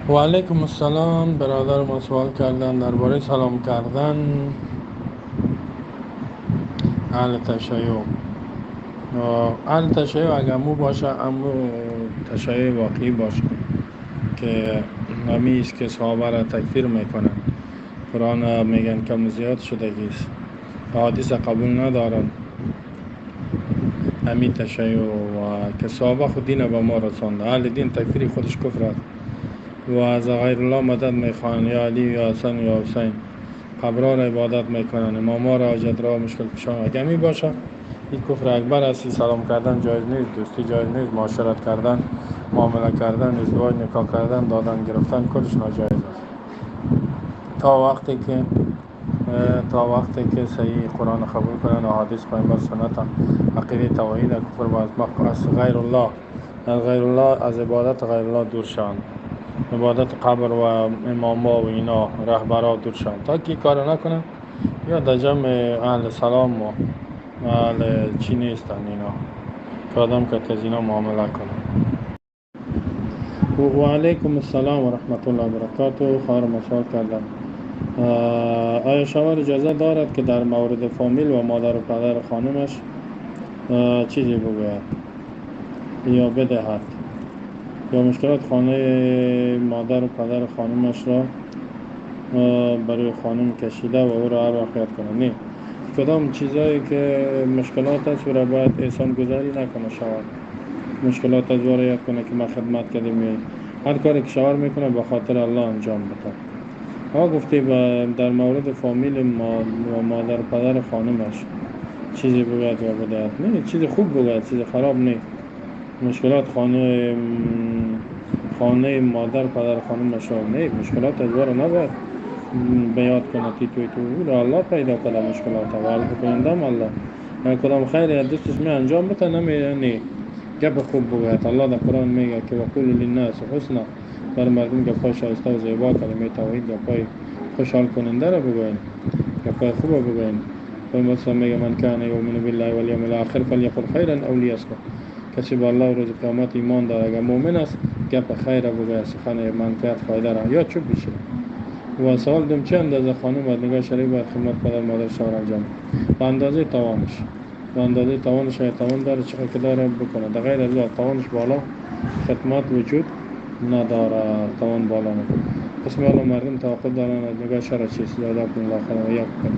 و علیکم السلام. برادر ما سوال کردن درباره سلام کردن اهل تشیع. اهل تشیع اگر مو باشه، امو تشیع واقعی باشه که همیش که صحابه را تکفیر میکنن، قرآن میگن کم زیاد شدگیست، حدیث قبول ندارن، همی تشیع و که صحابه خود دین به ما رسانده. اهل دین تکفیر خودش کفر است و از غیر الله مدد میخوان، یا علی یا حسن یا حسین، قبرها را عبادت میکنن، اماما را حاجت را مشکل کشان. اگر می باشه این کفر اکبر است. سلام کردن جایز نیست، دوستی جایز نیست، معاشرت کردن، معامله کردن، ازدواج، نکاح کردن، دادن گرفتن، کلش ناجایز است تا وقتی که صحیح قرآن قبول کنن و حدیث پیامبر، سنت، عقیده توحید، کفر با از غیر الله، از غیر الله، از عبادت غیر الله دور شوند، عبادت قبر و اماما و اینا رهبرا دور شوند. تا که کار نکنن یا در جمع اهل سلام و اهل چی نیستن اینا که آدم که از اینا معامله کنه. و علیکم السلام و رحمت الله و برکاته. خواهر سوال کردن آیا شوهر اجازه دارد که در مورد فامیل و مادر و پدر خانمش چیزی بگوید یا بدهد یا مشکلات خانه مادر و پدر خانمش را برای خانم کشیده و او را هر وقت یاد کنه؟ نه، کدام چیزایی که مشکلات است او را باید احسان گذاری نکنه. شوهر مشکلات از او را یاد کنه که ما خدمت کردیم. هر کاری که شوهر میکنه به خاطر الله انجام بده. ها گفتی در مورد فامیل ما و مادر و پدر خانمش چیزی بگوید یا بدهد؟ نه، چیز خوب بگوید، چیز خراب نه. مشکلات خانه مادر پدر خانمش را نه، مشکلات از را نباید به یاد کنه. تی توی تو را الله پیدا کنه مشکلات و حل کننده الله. کدام خیر از دستش می انجام بده، نمی نه، گپ خوب بگوید. الله در قرآن میگه که وقولوا للناس حسنا، بر مردم گپای شایسته و زیبا، کلمه توحید، گپای خوشحال کننده را بگوین، گپای خوب بگوین. پیامبر میگه من کان یؤمن بالله والیوم الاخر فلیقل خیرا او لیصمت. کسی به الله و روز قیامت ایمان داره، اگر مؤمن است، گپ خیر بگوید، سخن منفعت فایده را، یا چوب بشه. و سوال دوم چه اندازه خانم باید نگاه شرعی باید خدمت پدر مادر شوهر انجام؟ به اندازه توانش، به اندازه توانش. اگه توان داره، چقدر که داره بکنه. در غیر از توانش بالا خدمت وجود نداره، توان بالا نکنه. قسم حالا مردم توقع دارن از نگاه شرع چیز جزاکم الله خیرا و یک کنه.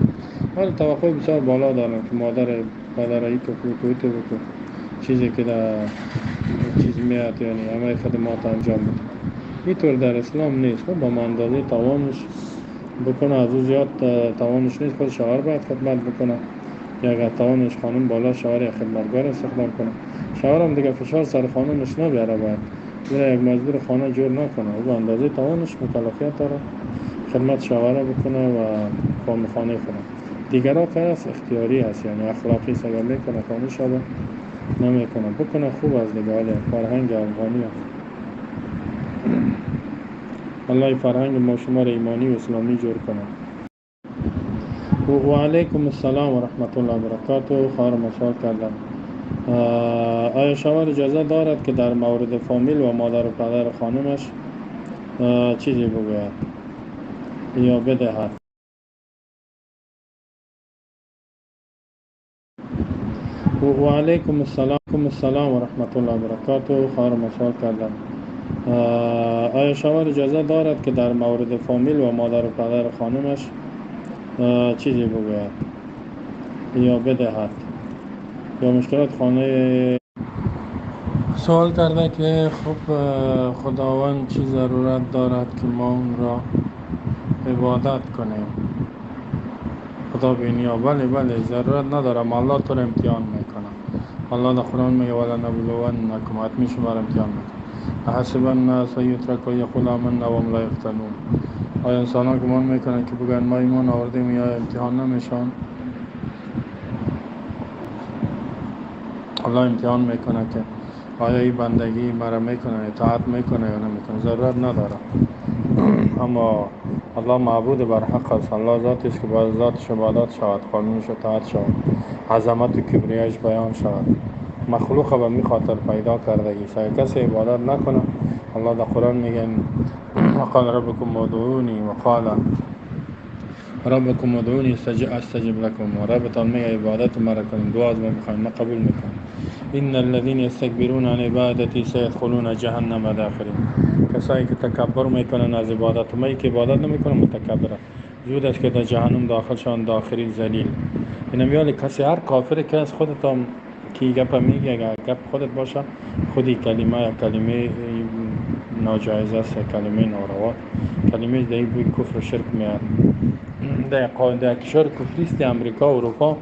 حالا توقع بسیار بالا دارن که مادر پدر ای تو تو تو بکن، چیزی که در چیز میاد، یعنی همه خدمات انجام بده. اینطور در اسلام نیست. خب با اندازه توانش بکنه، از او زیاد توانش نیست، خود شوهر باید خدمت بکنه، یا اگر توانش خانم بالا، شوهر خدمتگار استخدام کنه. شوهر هم دیگه فشار سر خانمش نبیاره، باید او یک مجبور خانه جور نکنه. او به اندازه توانش مکلفیت داره خدمت شوهر بکنه و خانه کنه. دیگرها که است اختیاری هست، یعنی اخلاقی است. اگر میکنه خانه شوه، نمیکنه بکنه خوب از دیگه. حالا فرهنگ افغانی است. الله فرهنگ ما شما را ایمانی و اسلامی جور کنه. و علیکم السلام و رحمت الله و برکاته. خواهر سوال کردن آیا شوهر اجازه دارد که در مورد فامیل و مادر و پدر خانمش چیزی بگوید یا بدهد و علیکم السلام السلام و رحمت الله و برکاته. خواهر سوال کردن آیا شوهر اجازه دارد که در مورد فامیل و مادر و پدر خانمش چیزی بگوید یا بدهد یا مشکلات خانه؟ سوال کرده که خب خداوند چی ضرورت دارد که ما اون را عبادت کنیم؟ خدا بینیا. بله بله، ضرورت نداره. الله تو را امتحان میکنه. الله در قرآن میگه ولنبلونکم، حتمی شما را امتحان میکنه. أحسب الناس أن يتركوا أن يقولوا آمنا وهم لا يفتنون. آیا انسان ها گمان میکنن که بگن ما ایمان آوردیم یا امتحان نمیشن؟ الله امتحان میکنه که آیا این بندگی مرا میکنه، اطاعت میکنه یا نمیکنه. ضرورت نداره، اما الله معبود بر حق است. الله ذاتی است که باید ذاتش عبادت شود، قانونش اطاعت شود، عظمت و کبریایش بیان شود. مخلوق به می خاطر پیدا کردگی. اگر کسی عبادت نکنه، الله در قرآن میگه وقال ربکم ادعونی وقال ربکم ادعونی استجب لکم، و ربتان میگه عبادت مرا کنین، دعا از من بخواین، من قبول میکنم. ان الذين يستكبرون عن عبادتي سيدخلون جهنم داخرین. کسایی که تکبر میکنن از عبادت ما، که عبادت نمیکنن متکبر، زود است که در جهنم داخل شوند، داخرین ذلیل. اینم یعنی کسی هر کافر که از خودتان کی گپ میگه، اگر گپ خودت باشه، خودی کلمه یا کلمه ناجایز است، کلمه ناروا، کلمه در بوی کفر و شرک میاد. در کشور کفری است، امریکا و اروپا،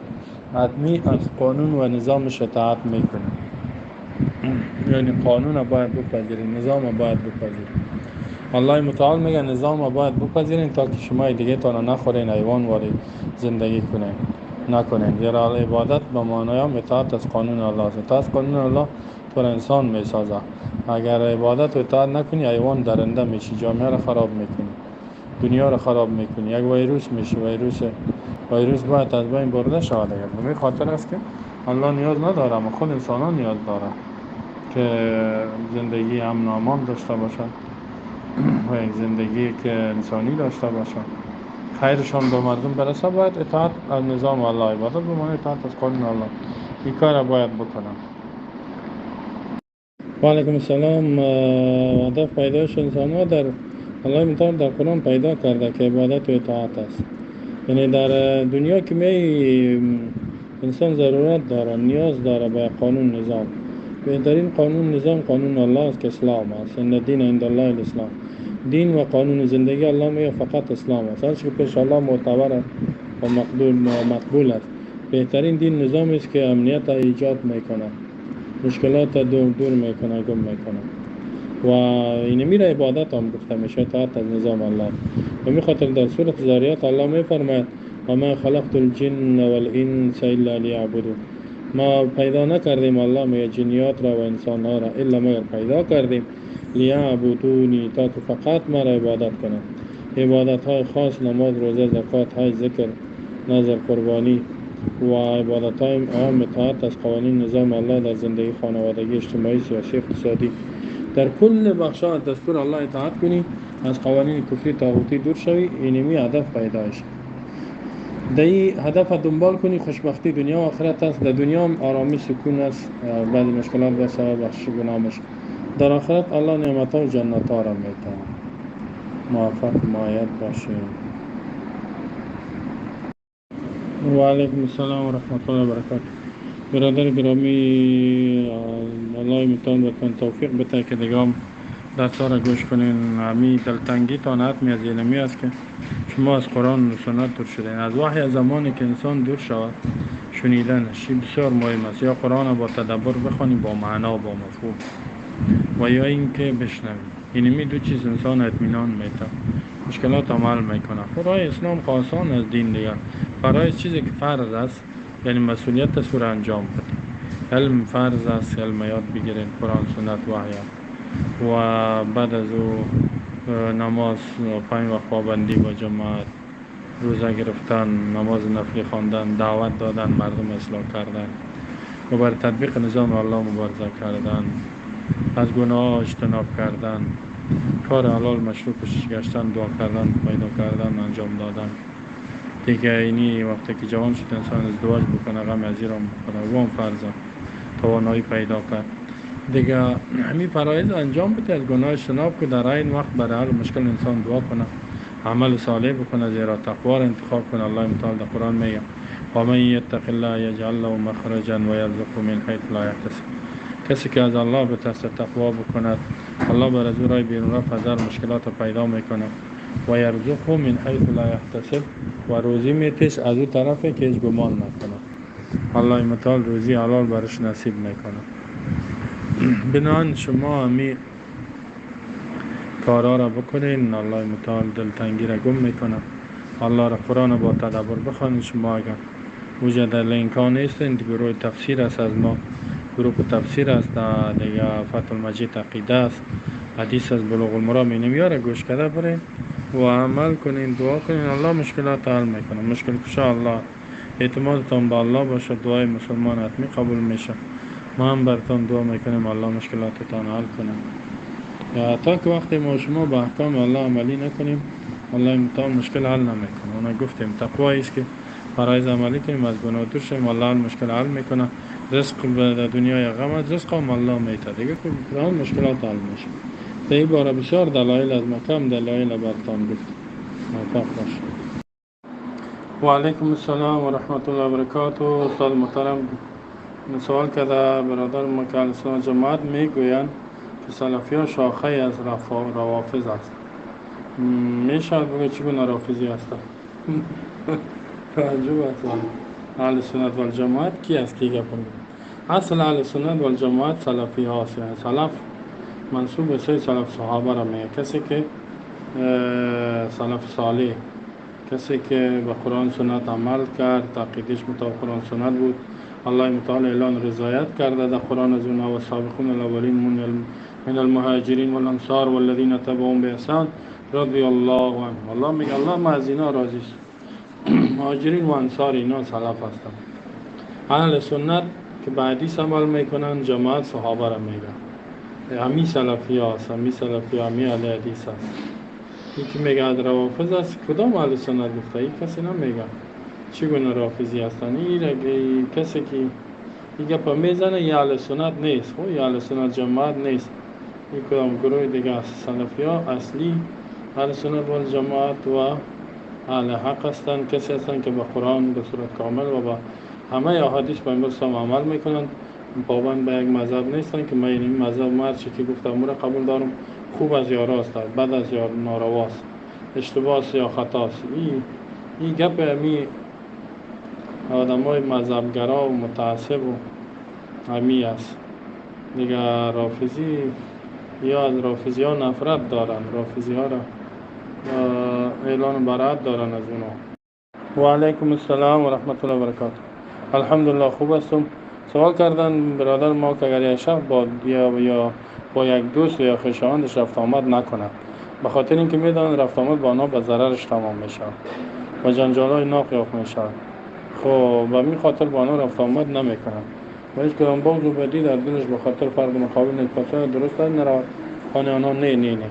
حتمی از قانون و نظامش اطاعت میکنه. یعنی قانون باید بپذیرین، نظام باید بپذیرین. الله متعال میگه نظام باید بپذیرین تا که شما دیگه تانه نخورین، حیوان واری زندگی کنین نکنین. زیرا عبادت به معنای اطاعت از قانون الله است. اطاعت از قانون الله تو انسان میسازه. اگر عبادت و اطاعت نکنی، حیوان درنده میشی، جامعه را خراب میکنی، دنیا را خراب میکنی، یک ویروس میشی. ویروس باید از بین برده شود. به می خاطر است که الله نیاز نداره، اما خود انسان ها نیاز داره که زندگی امن و امان داشته باشند و یک زندگی که انسانی داشته باشند، خیرشان به مردم برسه. باید اطاعت از نظام الله، عبادت به معنی اطاعت از قانون الله، این کار باید بکنم. و علیکم السلام. هدف پیدایش انسان ها در الله متعال در قرآن پیدا کرده که عبادت و اطاعت است. یعنی در دنیا که می انسان ضرورت داره، نیاز داره به قانون نظام. بهترین قانون نظام قانون الله است که اسلام است. ان دین عند الله الاسلام. دین و قانون زندگی الله میگه فقط اسلام است. هرچی که پیش الله معتبر است و مقبول است. بهترین دین نظام است که امنیت ایجاد میکنه، مشکلات دور میکنه، گم میکنه. و این میره عبادت هم گفته میشه، اطاعت از نظام الله. و می خاطر در سورة زاریات الله میفرماید و ما خلقت الجن والانس الا لیعبدون. ما پیدا نکردیم، الله میگه، جنیات را و انسان ها را الا مگر پیدا کردیم لیعبدونی، تا که فقط ما را عبادت کنند. عبادت های خاص، نماز، روزه، زکات، حج، ذکر، نذر، قربانی و عبادت های عام اطاعت از قوانین نظام الله در زندگی خانوادگی، اجتماعی، سیاسی، اقتصادی، در کل بخش ها دستور الله اطاعت کنی، از قوانین کفری طاغوتی دور شوی. اینمی هدف پیدایش در این هدف دنبال کنی، خوشبختی دنیا و آخرت است. در دنیا هم آرامی سکون است، بعضی مشکلات به سبب بخشش گناه میشه. در آخرت الله نعمت ها و جنت ها را میده. موفق مؤید باشیم. و علیکم السلام و رحمت الله و برکاته. برادر گرامی، الله متعال بهتون توفیق بده که دیگه هم درس را گوش کنین. همی دلتنگی تان حتمی از علمی است که شما از قرآن و سنت دور شدین. از وحی از زمانی که انسان دور شود، شنیدنش بسیار مهم است. یا قرآن با تدبر بخوانیم، با معنا، با مفهوم، و یا اینکه بشنویم. اینمی دو چیز انسان اطمینان میده، مشکلات عمل میکنه. خدای اسلام آسان از دین دیگر برای چیزی که فرض است، یعنی مسئولیت است، رو انجام بده. علم فرض است، علم یاد بگیرین، قرآن، سنت، وحی، و بعد از او نماز 5 وقت پابندی با جماعت، روزه گرفتن، نماز نفلی خواندن، دعوت دادن، مردم اصلاح کردن و بر تطبیق نظام الله مبارزه کردن، از گناه اجتناب کردن، کار حلال مشروع پشتش گشتن، دعا کردن، پیدا کردن، انجام دادن. دیگه اینی وقتی که جوان شد انسان ازدواج بکنه، غم از ایران بکنه و هم فرض توانایی پیدا کرد، دیگه همین فرایض انجام بده، از گناه اجتناب که در این وقت برای حل مشکل انسان دعا کنه، عمل صالح بکنه، زیرا تقوا را انتخاب کنه. الله متعال در قرآن میگه و من یتق الله یجعل له مخرجا و یرزقه من حیث لا یحتسب. کسی که از الله بترسه، تقوا بکند، الله بر از او راه بیرون رفت از هر مشکلات پیدا میکنه و یرزقه من حیث لا یحتسب، و روزی میتش از او طرفی که هیچ گمان نکنه. الله متعال روزی حلال برش نصیب میکنه. بنان شما همی کارا را بکنین، الله متعال دلتنگی را گم میکنه. الله را قرآن با تدبر بخوانین. شما اگر وجد در لینک ها نیستین، گروه تفسیر است، از ما گروه تفسیر است، دیگه فتح المجید عقیده است، حدیث از بلوغ المرام، اینم را گوش کرده برین و عمل کنین، دعا کنین، الله مشکلات حل میکنه. مشکل کشا الله، اعتمادتان به الله باشه. دعای مسلمان حتمی قبول میشه. ما هم برتان دعا میکنیم الله مشکلاتتان حل کنه. تا که وقتی ما شما به احکام الله عملی نکنیم، الله متعال مشکل حل نمیکنه. اونا گفتیم تقوا است که فرایض عملی کنیم، از گناه دور شیم، الله مشکل حل میکنه. رزق به دنیای غم است، رزق هم الله میته دیگه، که مشکلات حل میشه. در این باره بسیار دلایل از مکم دلایل برتان گفت. موفق باش. و علیکم السلام و رحمت الله و برکاته. استاد محترم، سوال کرده برادر ما که اهل سنت جماعت میگویند که سلفی ها شاخه از روافض است. میشود بگه چگونه رافضی هست؟ تعجب است. اهل سنت و الجماعت کی است کی گپ میزنه؟ اصل اهل سنت و الجماعت سلفی هاست، یعنی سلف منسوب به سوی سلف صحابه را میگه، کسی که سلف صالح، کسی که به قرآن سنت عمل کرد، عقیدش مطابق قرآن سنت بود، الله متعال اعلان رضایت کرده در قرآن از اونها و سابقون الاولین من المهاجرین والانصار والذین تبعهم باحسان رضی الله عنهم. الله میگه الله ما از اینا راضی است. مهاجرین و انصار اینا سلف هستند. اهل سنت که به حدیث عمل میکنن، جماعت صحابه را میگن، همی سلفی هست، همی سلفی، همی اهل حدیث هست. یکی میگه از روافض است، کدام اهل سنت گفته؟ این کسی نمیگه چگونه رافضی هستن. این کسی که این گپ میزنه یه اهل سنت نیست، خب یه اهل سنت جماعت نیست، این کدام گروه دیگه است. سلفی ها اصلی اهل سنت و جماعت و اهل حق هستند، کسی هستند که به قرآن به صورت کامل و با همه احادیث پیامبر صلی الله علیه و عمل میکنند، پابند به یک مذهب نیستند که من این مذهب ما هرچی که گفتم را قبول دارم، خوب از یا راست است، بد از یا نارواست، اشتباه است یا خطاست. این گپ همی آدمای مذهبگرا و متعصب و همی است دیگه. رافضی یا از رافضی ها نفرت دارن، رافضی ها را اعلان برائت دارن از اونا. و علیکم السلام و رحمت الله و برکاته. الحمدلله خوب هستم. سوال کردن برادر ما که اگر یک شخص با یا با یک دوست یا خویشاوندش رفت آمد نکند، به خاطر اینکه میدانند رفت آمد با آنها به ضررش تمام میشود و جنجال های ناقیاف میشود، خب به می خاطر با آنها رفت آمد نمیکنند و هیچ کدام بغض و بدی در دلش به خاطر فرد مقابل نیست، درست نرود خانه آنها. نه نه نه،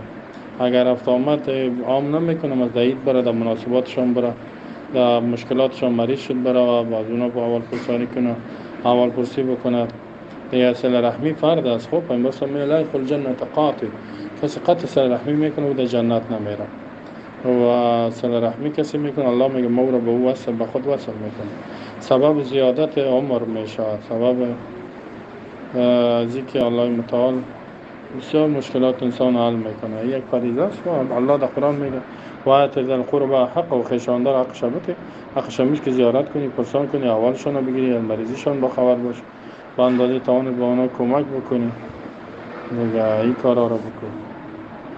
اگر رفت آمد عام نمیکنم، از دعید بره، در مناسباتشان بره، در مشکلاتشان مریض شد بره و باز اونا با اول پرسانی کنه، اول پرسی بکنه. دیگه صله رحمی فرد است. خب پیامبر صلی الله علیه و آله جنت قاطع، کسی قطع صله رحمی میکنه و در جنت نمیره و صله رحمی کسی میکنه الله میگه ما را به او وصل، به خود وصل میکنه، سبب زیادت عمر میشود، سبب از اینکه الله متعال بسیار مشکلات انسان حل میکنه. یک فریضه است و الله در قرآن میگه و آت ذی القربى حق و خویشاوندار حقش بده، حقش میشه که زیارت کنی، پرسان کنی، احوالشان رو بگیری، از مریضیشان با خبر باش، با اندازه توان با آنها کمک بکنی دیگه. این کارا رو بکنی،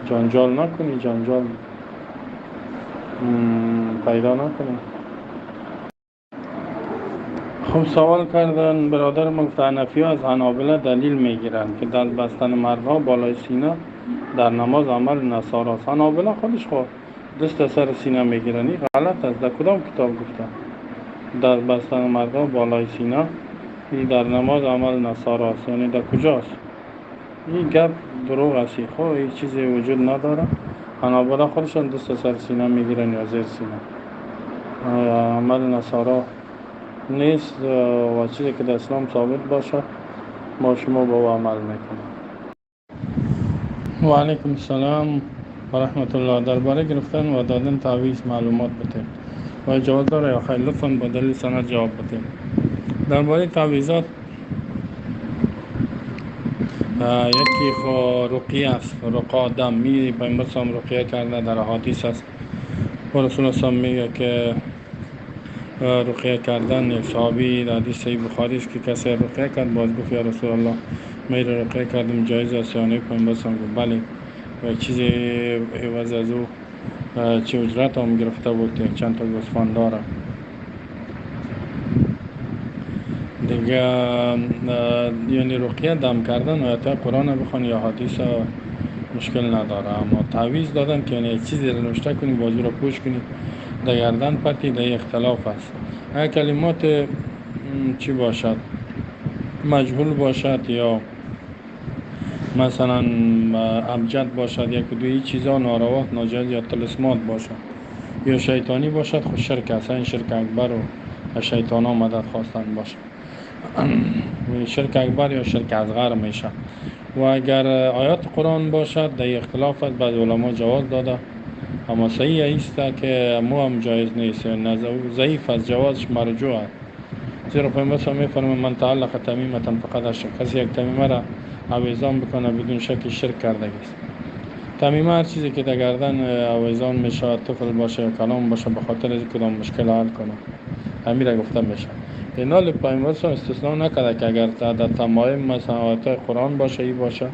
جنجال نکنی، جنجال پیدا نکنی. خب سوال کردن برادر ما گفت حنفی ها از حنابله دلیل میگیرند که دست بستن مردها بالای سینه در نماز عمل نصاراست. حنابله خودش خود دست سر سینه میگیرن، این غلط است. در کدام کتاب گفته دست بستن مردها بالای سینه این در نماز عمل نصاراست؟ یعنی در کجاست؟ این گپ دروغ است. خب این چیزی وجود نداره. حنابله خودشان دست سر سینه میگیرن یا زیر سینه، عمل نصارا نیست و چیزی که در اسلام ثابت باشه ما شما با او عمل میکنیم. و علیکم السلام و رحمت الله. درباره گرفتن و دادن تعویض معلومات بده و جواب داره یا خیر؟ لطفاً با دلیل سند جواب بده. درباره تعویضات یکی خو رقیه است، رقا دم می پیامبر صلی الله رقیه کرده، در احادیث است و رسول الله میگه که رقیه کردن یک صحابی در حدیث صحیح بخاری است که کسی رقیه کرد، باز گفت یا رسول الله من رقیه کردم جایز است یا نه؟ پیامبر صلی الله گفت بله، و چیزی عوض از او چه اجرت هم گرفته بود، چند تا گوسفند داره دیگه. یعنی رقیه دم کردن آیات قرآن بخوان یا حدیث مشکل نداره، اما تعویض دادن که یعنی چیزی رو نوشته کنی بازو رو پوش کنی در گردن پرتی، در اختلاف است. اگر کلمات چی باشد، مجهول باشد یا مثلا ابجد باشد، یک دو این چیزا ناروا، ناجایز یا طلسمات باشد یا شیطانی باشد، خود شرک است. این شرک اکبر و از شیطان ها مدد خواستن باشه، شرک اکبر یا شرک اصغر میشه. و اگر آیات قرآن باشد در اختلاف است، بعض علما جواز داده، اما صحیح است که مو هم جایز نیست، ضعیف است، جوازش مرجوع است. زیرا پیامبر صلی الله علیه و فرمود من تعلق تمیمة فقد اشرک، کسی یک تمیمه را آویزان بکنه بدون شک شرک کرده است. تمیمه هر چیزی که در گردن آویزان میشه، طفل باشه یا کلام باشه، به خاطر از کدام مشکل حل کنه، امیر گفته میشه. اینال پیامبر صلی استثناء نکرده که اگر در تمایم مثلا آیات قرآن باشه ای باشه،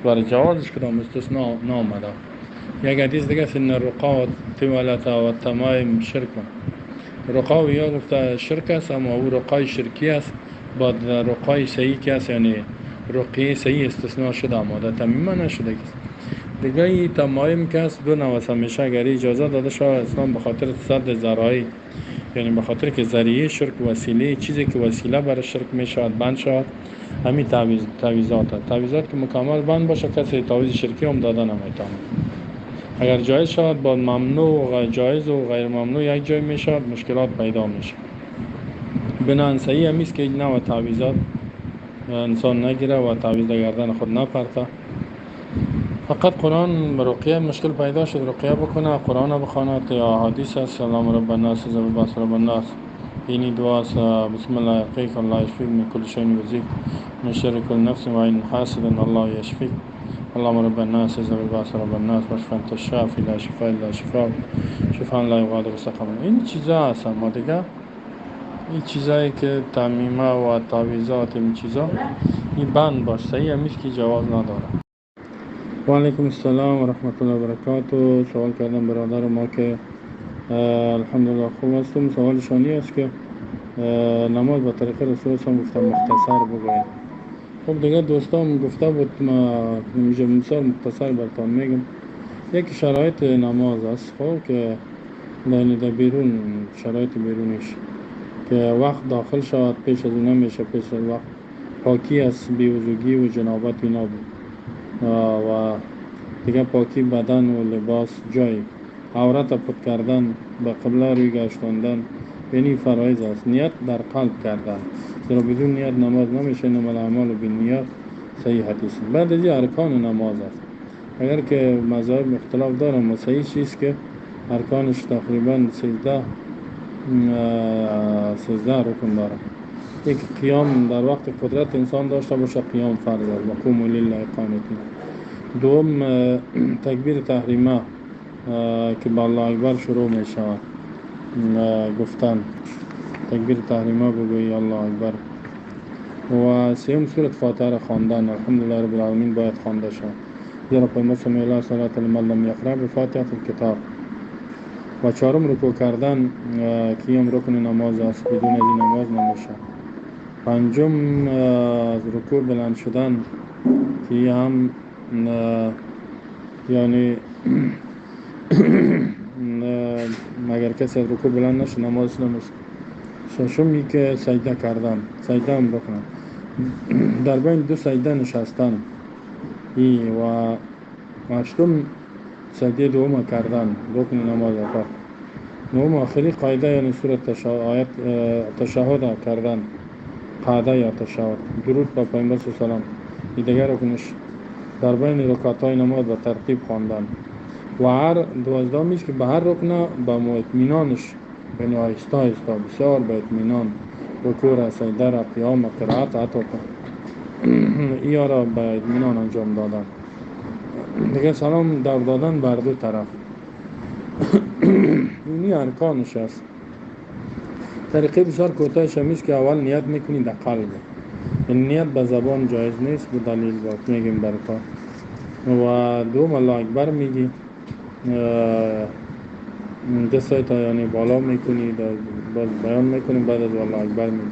برای جوازش کدام استثناء نامده. یک حدیث دیگه است، ان الرقا و التولة و التمایم شرک. رقا و یا گفته شرک است، اما او رقای شرکی است، با رقای صحیح که است، یعنی رقیه صحیح استثناء شده، اما در تمیمه نشده است. دیگه ای تمایم که است دو نوع میشه، اگر اجازه داده شود اسلام به خاطر سد ذرایع، یعنی به خاطر که ذریعه شرک وسیله، چیزی که وسیله برای شرک میشود بند شود، همین تعویذات است. تعویذات که مکمل بند باشه کسی تعویذ شرکی هم داده نمیتونه. اگر جایز شود با ممنوع و جایز و غیر ممنوع یک جای میشود، مشکلات پیدا میشه. بنابراین صحیح همیست که نوع تعویذات انسان نگیره و تعویذ در گردن خود نپرته. فقط قرآن رقیه مشکل پیدا شد رقیه بکنه، قرآن بخواند یا حدیث است، سلام رب الناس ذو الباس رب الناس، اینی دعا است، بسم الله یقیک الله یشفیک من کل شیء یؤذیک من شر کل نفس و عین حاسد الله یشفیک، اللهم رب الناس ذو الباس رب الناس واشف انت الشافی لا شفاء الا شفاء شفاء لا یغادر سقما. این چیزا هست. اما دیگه این چیزایی که تمیمه و تعویذات این چیزا این بند باش، صحیح همیشه که جواز نداره. و علیکم السلام و رحمت الله و برکاته. سوال کردم برادر ما که الحمدلله خوب هستم. سوال شانی است که نماز به طریق رسول الله گفتم مختصر بگوید. خب دیگه دوستان گفته بود، ما اینجا مثال مختصر براتون میگم. یک شرایط نماز است، خب که یعنی در بیرون شرایط بیرونیش که وقت داخل شود پیش از اون نمیشه، پیش از وقت پاکی از بیوضوگی و جنابت اینا بود و دیگه پاکی بدن و لباس، جای عورت پت کردن، به قبله روی گشتاندن، یعنی فرایض است. نیت در قلب کردن، زیرا بدون نیت نماز نمیشه، انما الاعمال بالنیات، صحیح حدیث. بعد از ارکان نماز است، اگر که مذاهب اختلاف دارن، و صحیح چیز که ارکانش تقریبا 13 رکن داره. یک قیام در وقت قدرت انسان داشته باشه، قیام فرض است، وقوموا لله قانتین. دوم تکبیر تحریمه که با الله اکبر شروع می شود، گفتن تکبیر تحریمه بگویی الله اکبر. و سوم سورة فاتحه را خواندن، الحمدلله رب العالمین باید خوانده شود، زیرا پیامبر صلی الله علیه و سلم لم یقرأ بفاتحة الکتاب. و چهارم رکوع کردن که هم رکن نماز است، بدون از این نماز نمیشه. پنجم از رکوع بلند شدن که هم یعنی اگر کسی از رکوع بلند نشه نماز نمیشه. ششم که سجده کردن، سجده هم بکنن، در بین دو سجده نشستن. و هشتم سجده دوم کردن، رکن نماز آخر. نهم آخری قاعده یعنی سورة آیت تشهد کردن، قاعده یا تشهد، درود به پیامبر صلی الله علیه و سلم. دیگر رکنش در بین رکعت‌های نماز به ترتیب خواندن. و هر دوازدهمیش که به هر رکن به اطمینانش، یعنی آهسته آهسته بسیار به اطمینان، رکوع را، سجده را، قیام، قرائت، حتی ایا را به اطمینان انجام دادن. دیگه سلام در دادن بر دو طرف، اینی ارکانش است. طریقه بسیار کوتاهش همیش که اول نیت میکنی در قلب، این نیت به زبان جایز نیست، به دلیل باید میگیم برتا. و دوم الله اکبر میگی، دستای تا یعنی بالا میکنی، باز بیان میکنی، بعد از الله اکبر میگی.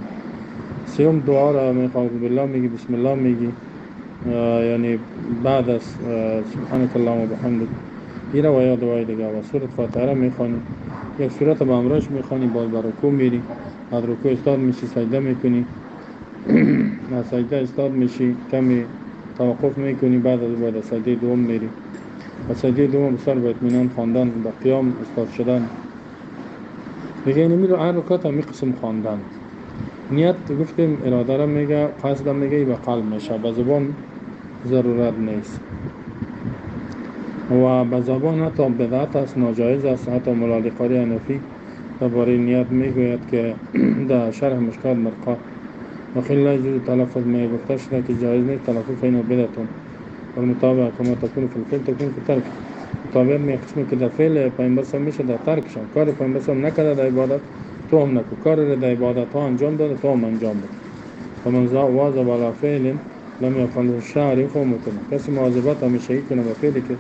سوم دعا را میخواد بالله میگی، بسم الله میگی، یعنی بعد از سبحانك اللهم و بحمدک ایره و یا دعای دیگه. و سورة فاتحه را میخوانی، یک سورت به همراهش میخوانی، باز بر رکوع میری، بعد رکوع استاد میشی، سجده میکنی، از سجده استاد میشی، کمی توقف میکنی، بعد از باید سجده دوم میری و سجده دوم بسیار با اطمینان خواندن، با قیام استاد شدن دیگه. اینو میرو هر رکعت هم قسم خواندن. نیت گفتیم اراده را میگه، قصد میگه، به قلب میشه، به زبان ضرورت نیست و به زبان حتی بدعت است، ناجایز است. حتی مولا قاری حنفی درباره نیت میگوید که در شرح مشکات مرقات وقیل لا يجوز تلفظ می گفته شده که جایز نیست تلفظ، اینو بدعتون والمتابعه کما تکون فی الفعل تکون فی الترک. متابعت می قسمی که در فعل پیامبر میشه در ترکشان، کار پیامبر نکرده در عبادت تو هم نکن، کار را در عبادت ها انجام داده تو هم انجام بده. فمن واظب على فعل لم يفعله الشارع فهو مبتدع. کسی مواظبت همیشگی کنه به فعلی که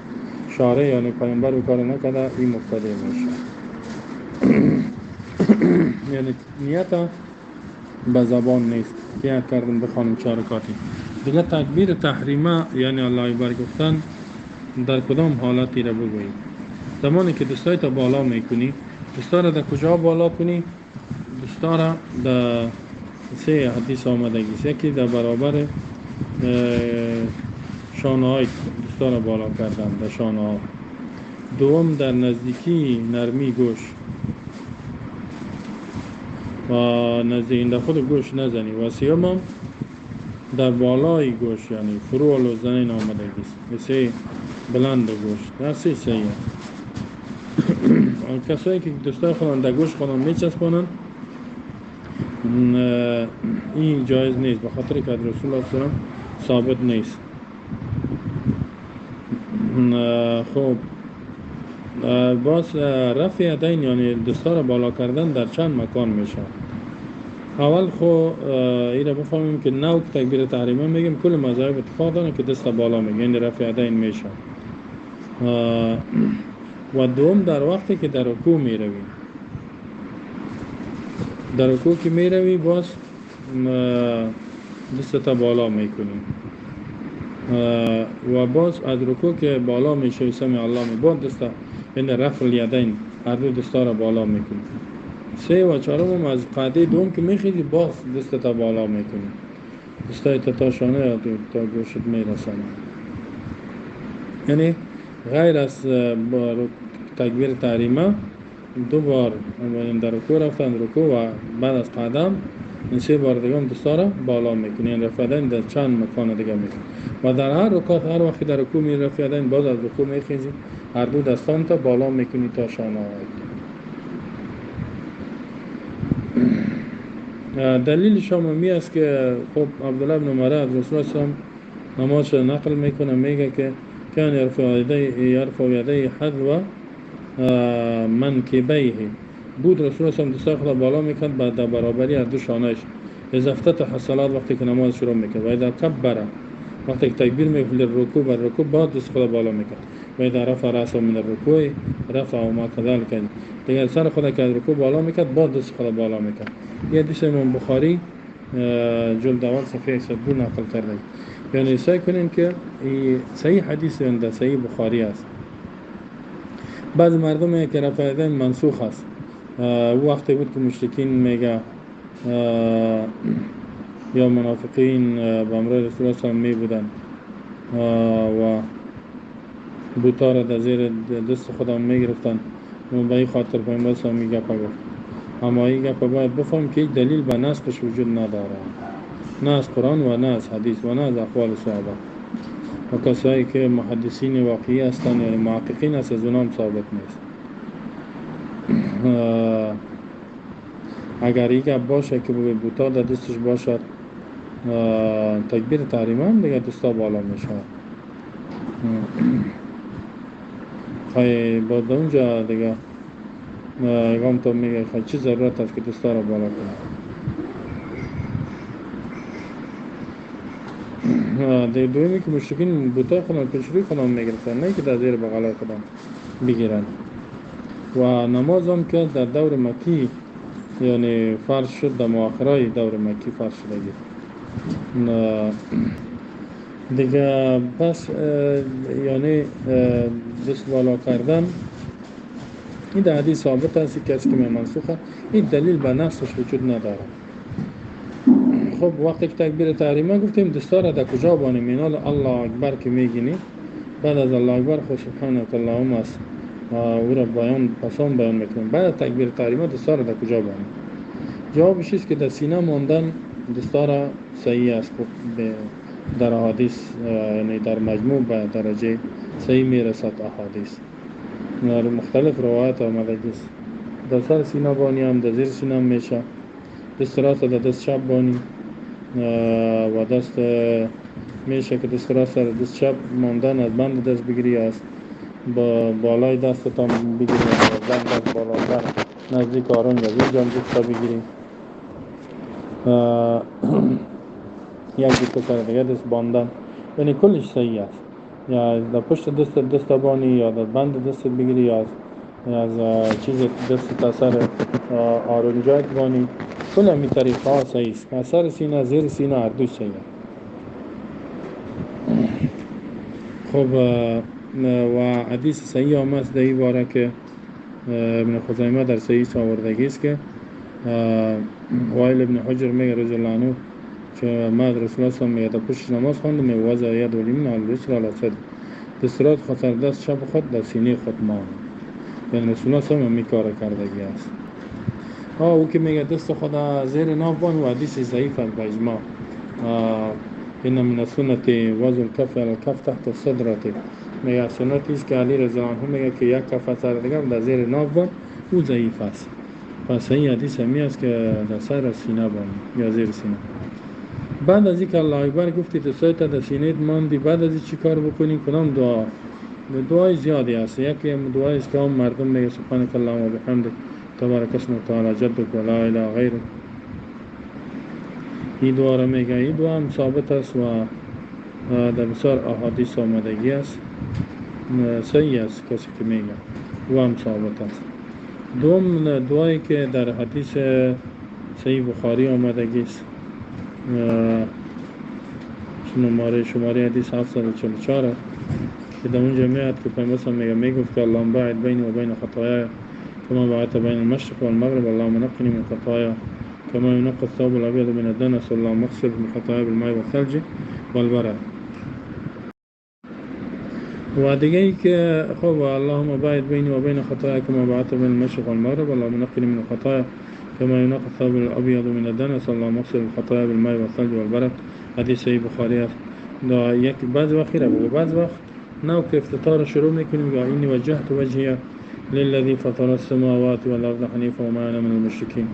شارع یعنی پیامبر کار نکرده، این مبتدع میشه. یعنی نیت به زبان نیست که کردم بخوانم چهار رکعتی. دیگه تکبیر تحریمه یعنی الله اکبر گفتن در کدام حالتی را بگویی؟ زمانی که دستای تا بالا میکنی، دستا را در کجا بالا کنی؟ دستا را در سه حدیث آمدگی است. یکی در برابر شانه های دستا را بالا کردن در شانه ها، دوم در نزدیکی نرمی گوش و نزدیک در خود گوش نزنی، و سیوم در بالای گوش یعنی فرو الوزنین آمدگی است، سه بلند گوش در سه سیه. کسایی که دستای خودان در گوش خودان میچسبانند این جایز نیست، به خاطر که رسول الله صلی الله علیه و ثابت نیست. خب باز رفع یدین یعنی دستا را بالا کردن در چند مکان میشه. اول خو این را بفهمیم که نو که تکبیر تحریمه میگیم کل مذاهب اتفاق دارن که دست بالا میگه، یعنی رفع یدین میشه. و دوم در وقتی که در رکوع میروی، در رکوع که میروی باز دست تا بالا میکنی و باز از رکوع که بالا میشه سمع الله می باز دست، یعنی رفع الیدین هر دو دستا را بالا میکنی. سه و چهارم از قاعده دوم که میخیزی باز دست تا بالا میکنی، دستای تا شانه یا تا گوشت میرسن. یعنی غیر از تکبیر تحریمه دو بار در رکوع رفتن رکوع و بعد از قدم این سه بار دیگه هم دستا را بالا میکنی، یعنی رفع یدین در چند مکان دیگه میکنی. و در هر رکعت هر وقت در رکوع می رفع یدین باز از رکوع میخیزی هر دو دستان تا بالا میکنی تا شانه های. دلیل شما می است که خب عبدالله بن عمر از رسول الله صلی نمازش نقل میکنه، میگه که کان یرفع یدیه حذو منکبیه، بود رسول الله صلی الله علیه و بالا میکرد در برابری هر دو شانهش. اذا افتتح الصلاه وقتی که نماز شروع میکرد، و اذا کبر وقتی که تکبیر میکرد رکوع بر رکوع بعد دست خود بالا میکرد، و اذا رفع راسه من الرکوع رفع و ما كذلك، دیگر سر خود که از رکوع بالا میکرد بعد دست خود بالا میکرد. یه حدیث امام بخاری جلد اول صفحه 102 نقل کرده. یعنی سعی کنیم که صحیح حدیث در صحیح بخاری است. بعض مردم که رفع یدین منسوخ است، او وقتی بود که مشرکین میگه یا منافقین به امرای رسول الله صلی الله علیه و می بودن و بوتا را در زیر دست خودم میگرفتن و به این خاطر پیامبر صلی الله علیه و گپ گفت. اما این گپ باید بفهم که دلیل به نسخش وجود نداره، نه از قرآن و نه از حدیث و نه از اقوال صحابه و کسایی که محدثین واقعی هستند یعنی محققین هست از اونام ثابت نیست. اگر این گپ باشه که بوتا در دستش باشد تکبیر تحریمه هم دیگه دستا بالا میشه. خیلی بعد اونجا دیگه اگام تو میگه خیلی چه ضرورت است که دستا را بالا کنه. دیگه دومی که مشرکین بوتا خودم پیشروی خودم میگرفتن، نه که در زیر بغلای خودم بگیرن. و نماز هم که در دور مکی یعنی فرض شد، در مؤخرای دور مکی فرض شده دیگه. پس یعنی دست بالا کردن این در حدیث ثابت است، کسی که منسوخه این دلیل به نسخش وجود نداره. خب وقتی که تکبیر تحریمه گفتیم دستا را در کجا بانیم؟ اینال الله اکبر که میگینی، بعد از الله اکبر خود سبحانك اللهم است، او را بیان پسان بیان میکنیم. بعد از تکبیر تحریمه دستا را در کجا بانیم؟ جوابش است که در سینه ماندن دستا را صحیح است. خب در احادیث، یعنی در مجموع به درجه صحیح میرسد احادیث، در مختلف روایت آمده است. در سر سینه بانی هم در زیر سینه هم میشه. دست راست در دست چپ بانی و دست میشه که دست راست در دست چپ ماندن از بند دست بگیری، از با بالای دستتان بگیری، از بند دست بالاتر نزدیک آرنج از اینجا هم دست بگیری، یک دست سر دیگه دست باندن، یعنی کلش صحیح است. یا در پشت دست دست بانی، یا در بند دست بگیری، یا از چیز دست تا سر آرنجایت بانی، کل همی طریقه ها صحیح است. سر سینه، زیر سینه، هر دو صحیح است. خب و حدیث صحیح هم است در این باره که ابن خزیمه در صحیح آوردگی است که وائل ابن حجر میگه رضی الله عنه که ما رسول الله میگه در پشت نماز خواندم، میگه وضع ید الیمین علی الیسری علی صدر، دست راست خود سر دست چپ خود در سینه خود ماند. یعنی رسول الله صلی الله کار کردگی است. او که میگه دست خود زیر ناف بان، و حدیث ضعیف است به اجماع. ان من السنة وضع الکف علی الکف تحت الصدرة، میگه سنتی است که علی رضی الله عنه میگه که یک کف سر دیگه در زیر ناف بان، او ضعیف است. پس این حدیث همی است که در سر سینه بان یا زیر سینه. بعد از اینکه الله اکبر گفتی دستایت در سینه ماندی، بعد از این چی کار بکنی؟ کدام دعا؟ دعای زیادی است. یکی هم دعایی است که هم مردم میگه سبحانك اللهم و بحمدک تبارک اسمک تعالی جدک و لا اله غیرک، این دعا را میگه. این دعا هم ثابت است و در بسیار احادیث آمدگی است، صحیح است کسی که میگه او هم ثابت است. دوم دعایی که در حدیث صحیح بخاری آمدگی است، شماره حدیث 744 است که در اونجا میاد که پیامبر میگه، میگفت که اللهم باعد بینی و بین خطایای كما باعدت بین المشرق والمغرب اللهم نقني من خطايا كما ينقى الثوب الابيض من الدنس اللهم اغسل من خطايا بالماء والثلج والبرد. و دیگه ای که خب اللهم باعد بیني و بین خطايا كما باعدت بین المشرق والمغرب اللهم نقني من خطايا كما ينقى الثوب الابيض من الدنس اللهم اغسل الخطايا بالماء والثلج والبرد. حدیث صحیح بخاری است. یک بعض وقت خیره، بعض وقت نو که افتتاح شروع میکنیم یا اینی وجهت وجهی للذي فطر السماوات والأرض حنيفا وما أنا من المشركين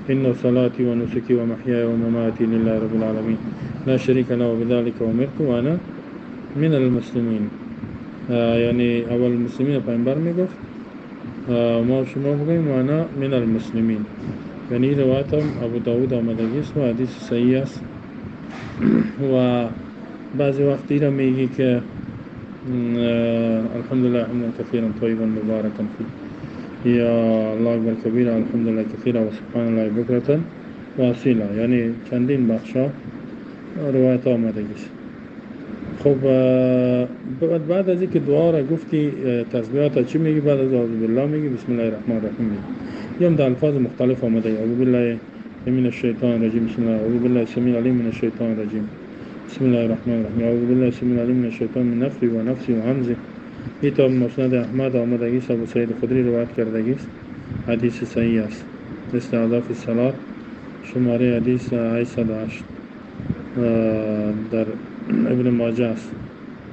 إن صلاتي ونسكي ومحياي ومماتي لله رب العالمين لا شريك له وبذلك أمرت وأنا من المسلمين. یعنی اول المسلمین پیامبر میگفت ما شما بگوییم وانا من المسلمین. یعنی روایت هم ابو داود آمدگی است و حدیث صحیح است. و بعضی وقتی را میگی که الحمدلله حمدا كثيرا طيبا مباركا فيه یا الله اکبر کبیرا الحمدلله کثیرا و سبحان الله بکرة و اصیلا. یعنی چندین بخشا روایت آمدگی است. خب بعد از اینکه دعا را گفتی تسبیحات چی میگی؟ بعد از اعوذ بالله میگی بسم الله الرحمن الرحیم میگی. یا در الفاظ مختلف آمده، اعوذ بالله من الشیطان الرجیم بسم الله، اعوذ بالله السمیع العلیم من الشیطان الرجیم بسم الله الرحمن الرحیم، اعوذ بالله السمیع العلیم من الشیطان من نفخی و نفسی و همزه. این تا مسند احمد آمدگی است، ابو سعید خدری روایت کردگی است، حدیث صحیح است. استعاذہ فی الصلاة شماره حدیث 808 در ابن ماجه است،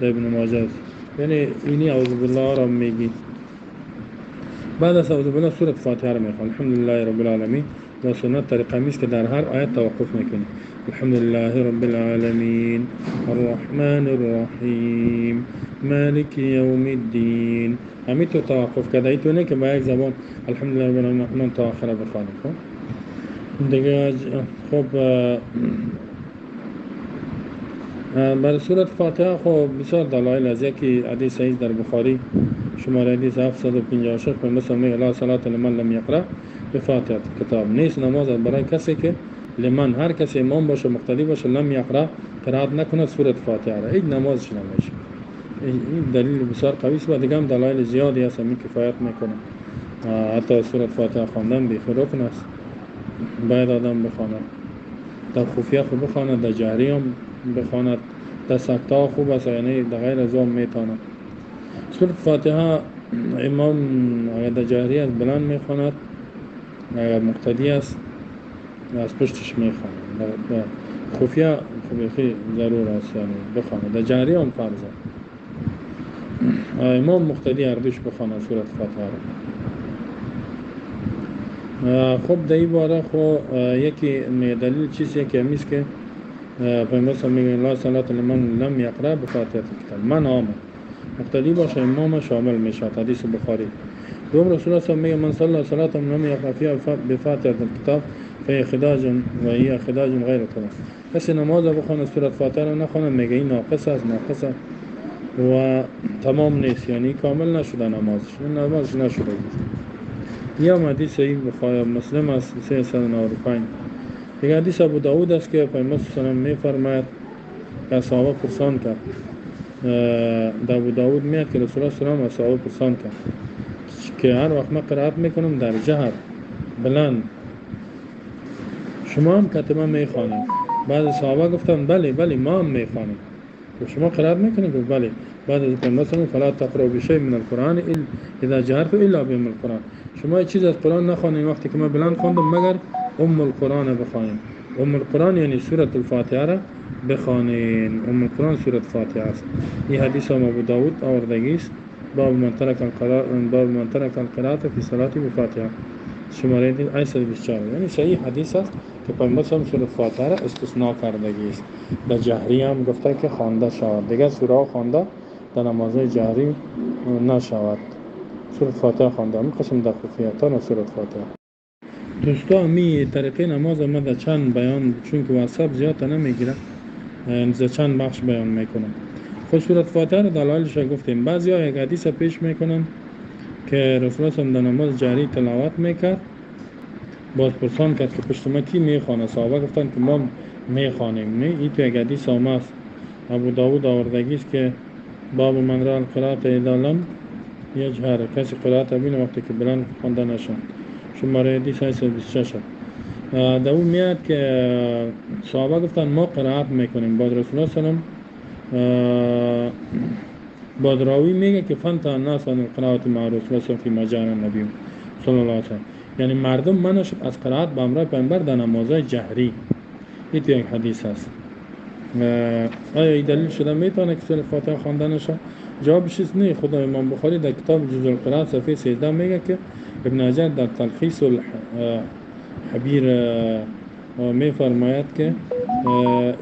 در ابن ماجه است. یعنی اینی اعوذ بالله را میگی. بعد از اعوذ بالله سورة فاتحه را میخوان الحمدلله رب العالمین. و سنت طریقه میست که در هر آیت توقف میکنی. الحمدلله رب العالمین الرحمن الرحیم مالک یوم الدین. همین تو توقف کرده، ای تو نه که با یک زبان الحمدلله رب العالمین الرحمن تا آخر بخوانیم. خب دیگه خب برای سورة فاتحه خب بسیار دلایل از یکی حدیث صحیح در بخاری شماره حدیث 756 پیامبر میگه لا صلاة لمن لم یقرأ بفاتحة کتاب. نیست نماز برای کسی که لمن هر کسی امام باشه مقتدی باشه لم یقرأ قرائت نکنه سورة فاتحه را، هیچ نمازش نمیشه. این دلیل بسیار قوی است و دیگه هم دلایل زیادی هست، همین کفایت میکنه. حتی سورة فاتحه خواندن بیخی رکن است، باید آدم بخواند. در خفیه خوب بخواند، در جهری هم بخواند، در سکته خوب است، یعنی در غیر از آن میتواند. سورة فاتحه امام اگر در جهری است بلند میخواند، اگر مقتدی است از پشتش میخواند. در خفیه خب ضرور است یعنی بخواند، در جهری هم فرض است. امام مقتدی هر دوش بخواند سورة فاتحه را. خب در این باره خب یکی دلیل چیز یکی همیست که پیامبر صلی میگه لا صلاة لمن لم یقرأ بفاتحة الکتاب، من آمد مقتدی باشه امام شامل میشه، حدیث بخاری. دوم رسول الله صلی میگه من صلی صلاة لم یقرأ فیها بفاتحة الکتاب فهي خداج و هي خداج غیر تمام. کسی نماز بخونه سورة فاتحه را نخونه میگه این ناقص است، ناقص است و تمام نیست، یعنی کامل نشده نمازش، این نمازش نشده. یا حدیث صحیح بخاری مسلم است 395. دیگه حدیث ابو داود است که پیامبر صلی الله علیه و میفرماید که صحابه پرسان کرد، در ابو داود میاد که رسول الله صلی الله علیه و صحابه پرسان کرد که هر وقت من قرائت میکنم در جهر بلند شما هم کتمه میخوانید؟ بعض صحابه گفتن بله بله ما هم میخوانیم. شما قرائت میکنید؟ گفت بله. بعد از پیامبر صلی الله علیه و فلا تقرأوا بشیء من القرآن اذا جهرت الا بام القرآن، شما چیز از قرآن نخوانید وقتی که من بلند خواندم مگر ام القرآن بخوانید. ام القرآن یعنی سورة الفاتحه را بخوانید. ام القرآن سورة فاتحه است. این حدیث هم ابو داود آوردگی است، باب من ترک القراءة، باب من ترک القراءة فی صلاة بفاتحه، شماره 824. یعنی صحیح حدیث است که پیامبر صلی الله علیه و سورة فاتحه را استثناء کردگی است. در جهری هم گفته که خوانده شود، دیگر سوره خوانده در نماز جهری نشود، سورة فاتحه خوانده هم قسم در خفیه تا سورة فاتحه. دوستا می طریقه نماز ما در چند بیان، چون که واتساپ زیاد نمیگیره در چند بخش بیان میکنم. خود سورة فاتحه را دلایلش گفتیم. بعضی ها یک حدیث پیش میکنن که رسول الله در نماز جهری تلاوت میکرد، باز پرسان کرد که پشت ما کی میخوانه؟ صحابه گفتن که ما میخوانیم. نه، این تو یک حدیث آمده است، ابو داود آوردگی است که باب من را القراءة اذا لم یجهر، کسی قرائت بینه وقتی که بلند خوانده نشد. شماره حدیث 826. در اون میاد که صحابه گفتن ما قرائت میکنیم. بعد رسول الله صلی الله علیه و بعد راوی میگه که فانتهى الناس عن القراءة مع رسول الله فی ما جعل النبی صلی الله علیه و سلم، یعنی مردم منع شد از قرائت به همراه پیامبر در نمازهای جهری. این تو یک حدیث است. آیا این دلیل شده میتونه که سورة فاتحه خوانده نشه؟ جوابش نه. خدا امام بخاری در کتاب جزء القراءة صفحه 13 میگه که ابن حجر در تلخیص الحبیر میفرماید که